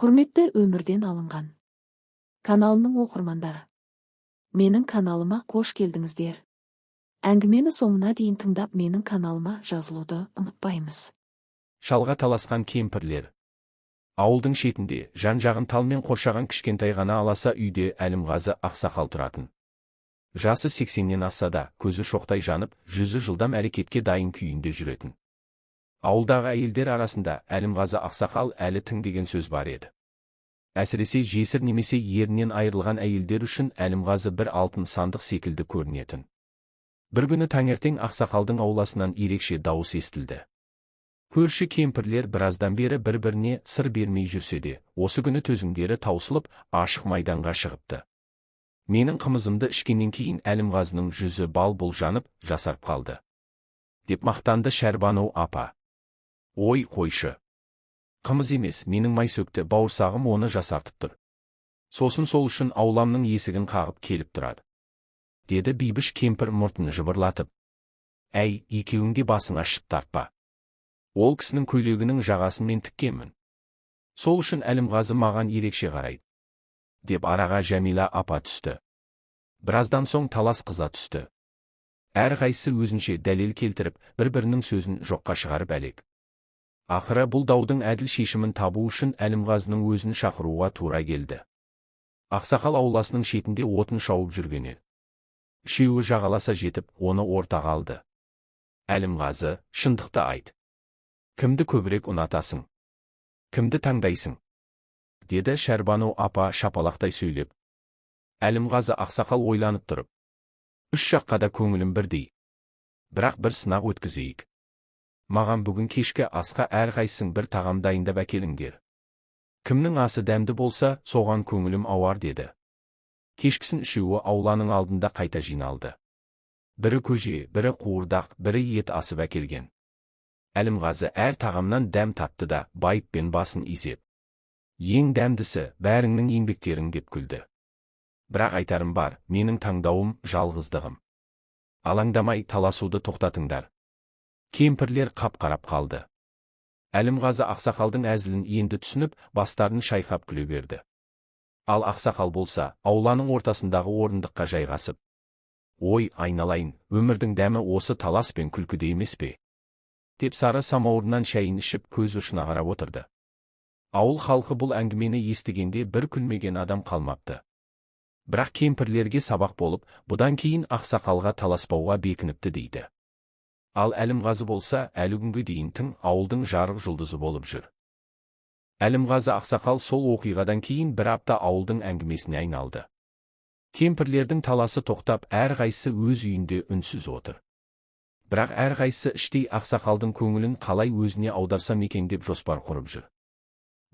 Құрметті Өмірден алынған каналының оқырмандары, менің каналыма қош келдіңіздер. Әңгімені соңына дейін тыңдап, менің каналыма жазылуды ұмытпаймыз. Шалға таласқан кемпірлер. Ауылдың шетінде, жан-жағын талмен қоршаған кішкентай ғана аласа үйде Әлімғазы ақсақал тұратын. Жасы 80-нен асса да, көзі шоқтай жанып, жүзі жылдам әрекетке дайын күйінде жүретін. Ауылдағы әйелдер арасында «Әлімғазы ақсақал әлі тың» деген сөз бар еді. Әсіресе жесір немесе ерінен айырылған әйелдер үшін Әлімғазы бір алтын сандық секілді көрінетін. Бір күні таңертең ақсақалдың ауласынан ерекше дауыс естілді. Көрші кемпірлер біраздан бері бір-біріне сыр бермей жүрсе де, осы күні төзімдері таусылып, ашық майданға шығыпты. «Менің қымызымды ішкеннен кейін Әлімғазының жүзі бал-бұл жанып, жасарып қалды», – деп мақтанды Шәрбану апа. «Ой, қойшы. Қымыз емес, менің майсөкті бауырсағым оны жасартып тұр. Сосын сол үшін ауламның есігін қағып келіп тұрады», – деді Бибіш кемпір мұртын жыбырлатып. «Әй, екеуің де басыңа шыт тартпа. Ол кісінің көйлегінің жағасын мен тіккенмін. Сол үшін Әлімғазы маған ерекше қарайды», – деп араға Жәмила апа түсті. Біраздан соң талас қыза түсті. Әрқайсысы өзінше дәлел келтіріп, бір-бірінің сөзін жоққа шығарып әлек. Ақыры бұл даудың әділ шешімін табу үшін Әлімғазының өзін шақыруға тура келді. Ақсақал ауласының шетінде отын шауып жүрген еді. Үшеуі жағаласа жетіп, оны ортаға алды. «Әлімғазы, шындықты айт. Кімді көбірек ұнатасың? Кімді таңдайсың?» – деді Шәрбану апа шапалақтай сөйлеп. Әлімғазы ақсақал ойланып тұрып: «Үш жаққа да көңілім бірдей. Бірақ бір сынақ өткізейік. Маған бүгін кешкі асқа әрқайсың бір тағам дайындап әкеліңдер. Кімнің асы дәмді болса, соған көңілім ауар», – деді. Кешкісін үшеуі ауланың алдында қайта жиналды. Бірі көже, бірі қуырдақ, бірі ет асып әкелген. Әлімғазы әр тағамнан дәм татты да, байыппен басын изеп: «Ең дәмдісі бәріңнің еңбектерің», – деп күлді. «Бірақ айтарым бар, менің таңдауым – жалғыздығым. Алаңдамай таласуды тоқтатыңдар». Кемпірлер қап-қарап қалды. Әлімғазы ақсақалдың әзілін енді түсініп, бастарын шайқап күле берді. Ал ақсақал болса, ауланың ортасындағы орындыққа жайғасып: «Ой, айналайын, өмірдің дәмі осы талас пен күлкіде емес пе?» – деп сары самауырынан шайын ішіп, көз ұшына қарап отырды. Ауыл халқы бұл әңгімені естігенде бір күлмеген адам қалмапты. Бірақ кемпірлерге сабақ болып, бұдан кейін ақсақалға таласпауға бекініпті дейді. Ал Әлімғазы болса, әлі күнге дейін тың ауылдың жарық жұлдызы болып жүр. Әлімғазы ақсақал сол оқиғадан кейін бір апта ауылдың әңгімесіне айналды. Кемпірлердің таласы тоқтап, әрқайсысы өз үйінде үнсіз отыр. Бірақ әрқайсысы іштей ақсақалдың көңілін қалай өзіне аударсам екен деп жоспар құрып жүр.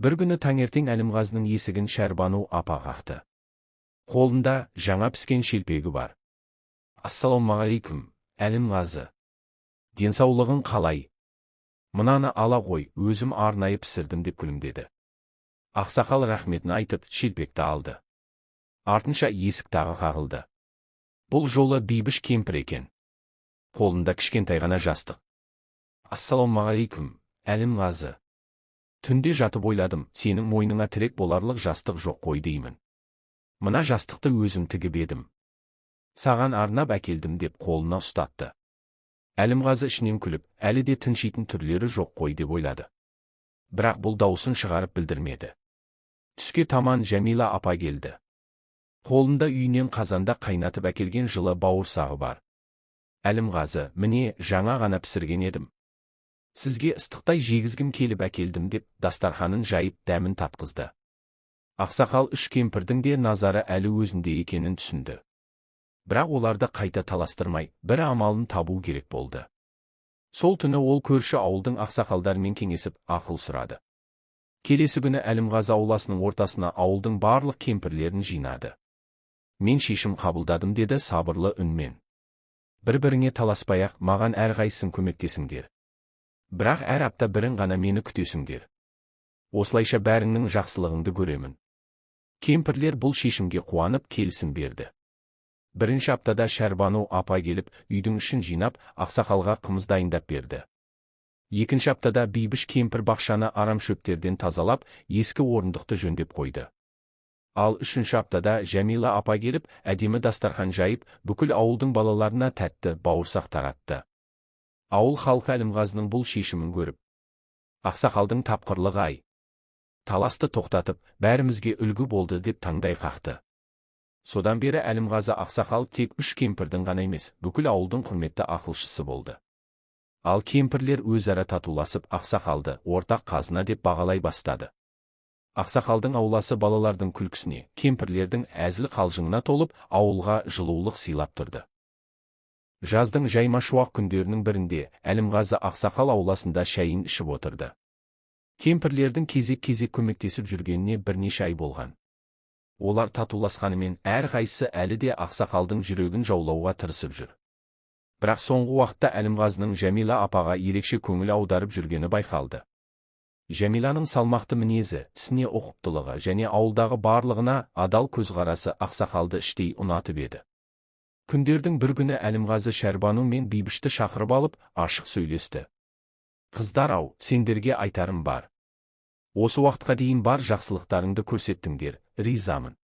Бір күні таңертең Әлімғазының есігін Шәрбану апа қақты. Қолында жаңа піскен шелпегі бар. «Ассалаумағалейкүм, Әлімғазы. Денсаулығың қалай? Мынаны ала ғой, өзім арнайы пісірдім», – деп күлімдеді. Ақсақал рахметін айтып, шелпекті алды. Артынша есік тағы қағылды. Бұл жолы Бибіш кемпір екен. Қолында кішкентай ғана жастық. «Ассалаумағалейкүм, Әлімғазы. Түнде жатып ойладым, сенің мойныңа тірек боларлық жастық жоқ қой деймін. Мына жастықты өзім тігіп едім. Саған арнап әкелдім», – деп қолына ұстатты. Әлімғазы ішінен күліп, әлі де тыншитын түрлері жоқ қой деп ойлады. Бірақ бұл даусын шығарып білдірмеді. Түске таман Жәмила апа келді. Қолында үйінен қазанда қайнатып әкелген жылы бауырсағы бар. «Әлімғазы, міне, жаңа ғана пісірген едім. Сізге ыстықтай жегізгім келіп әкелдім», – деп дастарханын жайып, дәмін татқызды. Ақсақал үш кемпірдің де назары әлі өзінде екенін түсінді. Бірақ оларды қайта таластырмай, бір амалын табу керек болды. Сол түні ол көрші ауылдың ақсақалдарымен кеңесіп, ақыл сұрады. Келесі күні Әлімғазы ауласының ортасына ауылдың барлық кемпірлерін жинады. «Мен шешім қабылдадым», – деді сабырлы үнмен. «Бір-біріңе таласпай-ақ, маған әрқайсың көмектесіңдер. Бірақ әр апта бірің ғана мені күтесіңдер. Осылайша бәріңнің жақсылығыңды көремін». Кемпірлер бұл шешімге қуанып, келісім берді. Бірінші аптада Шәрбану апа келіп, үйдің ішін жинап, ақсақалға қымыз дайындап берді. Екінші аптада Бейбіш кемпір бақшаны арамшөптерден тазалап, ескі орындықты жөндеп қойды. Ал үшінші аптада Жәмила апа келіп, әдемі дастархан жайып, бүкіл ауылдың балаларына тәтті бауырсақ таратты. Ауыл халқы Әлімғазының бұл шешімін көріп, ақсақалдың тапқырлығы ай, таласты тоқтатып, бәрімізге үлгі болды деп таңдай қақты. Содан бері Әлімғазы ақсақал тек үш кемпірдің ғана емес, бүкіл ауылдың құрметті ақылшысы болды. Ал кемпірлер өзара татуласып, ақсақалды ортақ қазына деп бағалай бастады. Ақсақалдың ауласы балалардың күлкісіне, кемпірлердің әзіл қалжыңына толып, ауылға жылулық сыйлап тұрды. Жаздың жайма шуақ күндерінің бірінде Әлімғазы ақсақал ауласында шайын ішіп отырды. Кемпірлердің кезек-кезек көмектесіп жүргеніне бірнеше ай болған. Олар татуласқанымен әрқайсысы әлі де ақсақалдың жүрегін жаулауға тырысып жүр. Бірақ соңғы уақытта Әлімғазының Жәмила апаға ерекше көңіл аударып жүргені байқалды. Жәмиланың салмақты мінезі, ісіне ұқыптылығы және ауылдағы барлығына адал көзқарасы ақсақалды іштей ұнатып еді. Күндердің бір күні Әлімғазы Шәрбану мен Бейбішті шақырып алып, ашық сөйлесті. Қыздар ау, сендерге айтарым бар. Осы уақытқа дейін бар жақсылықтарыңды көрсеттіңдер, ризамын.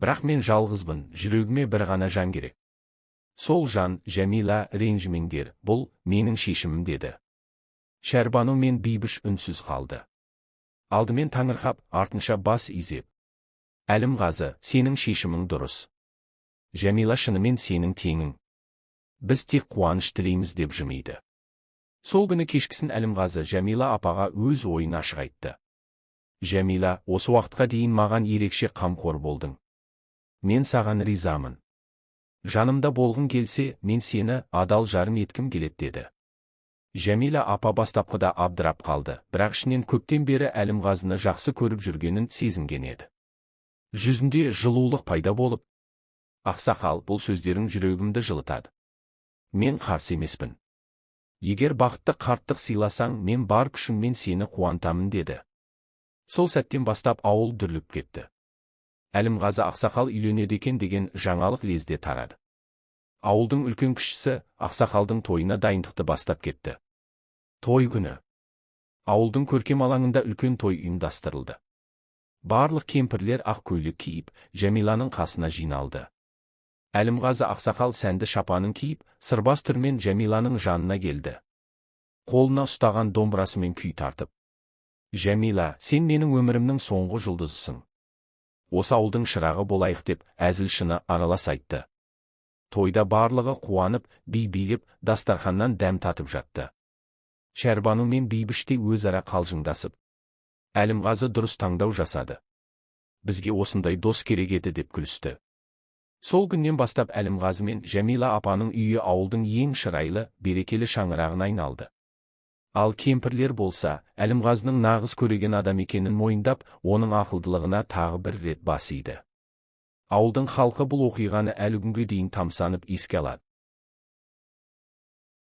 Бірақ мен жалғызбын, жүрегіме бір ғана жан керек. Сол жан, Жәмила, ренжімеңдер, бұл менің шешімім деді. Шәрбану мен Бейбіш үнсіз қалды. Алдымен таңырқап, артынша бас изеп. Әлімғазы, сенің шешімің дұрыс. Жәмила шынымен сенің теңің. Біз тек қуаныш тілейміз деп жымиды. Сол күні кешкісін Әлімғазы Жәмила апаға өз ойын ашық айтты. Жәмила, осы уақытқа дейін маған ерекше қамқор болдың. Мен саған ризамын. Жанымда болғың келсе, мен сені адал жарым еткім келеді деді. Жәмила апа бастапқыда абдырап қалды, бірақ ішінен көптен бері Әлімғазыны жақсы көріп жүргенін сезінген еді. Жүзінде жылулық пайда болып, ақсақал, бұл сөздерің жүрегімді жылытады. Мен қарсы емеспін. Егер бақытты қарттық сыйласаң, мен бар күшіммен сені қуантамын деді. Сол сәттен бастап ауыл дүрлігіп кетті. Әлімғазы ақсақал үйленеді екен деген жаңалық лезде тарады. Ауылдың үлкен кішісі ақсақалдың тойына дайындықты бастап кетті. Той күні. Ауылдың көркем алаңында үлкен той ұйымдастырылды. Барлық кемпірлер ақ көйлек киіп, Жәмиланың қасына жиналды. Әлімғазы ақсақал сәнді шапанын киіп, сырбаз түрмен Жәмиланың жанына келді. Қолына ұстаған домбырасымен күй тартып. Жәмила, сен менің өмірімнің соңғы жұлдызысың. Осы ауылдың шырағы болайық деп әзіл шыны аралас айтты. Тойда барлығы қуанып, би билеп, дастарханнан дәм татып жатты. Шәрбану мен Бейбіш те өзара қалжыңдасып. Әлімғазы дұрыс таңдау жасады. Бізге осындай дос керек еді деп күлісті. Сол күннен бастап Әлімғазы мен Жәмила апаның үйі ауылдың ең шырайлы, берекелі шаңырағына айналды. Ал кемпірлер болса, Әлімғазының нағыз көреген адам екенін мойындап, оның ақылдылығына тағы бір рет бас иді. Ауылдың халқы бұл оқиғаны әлі күнге дейін тамсанып еске алады.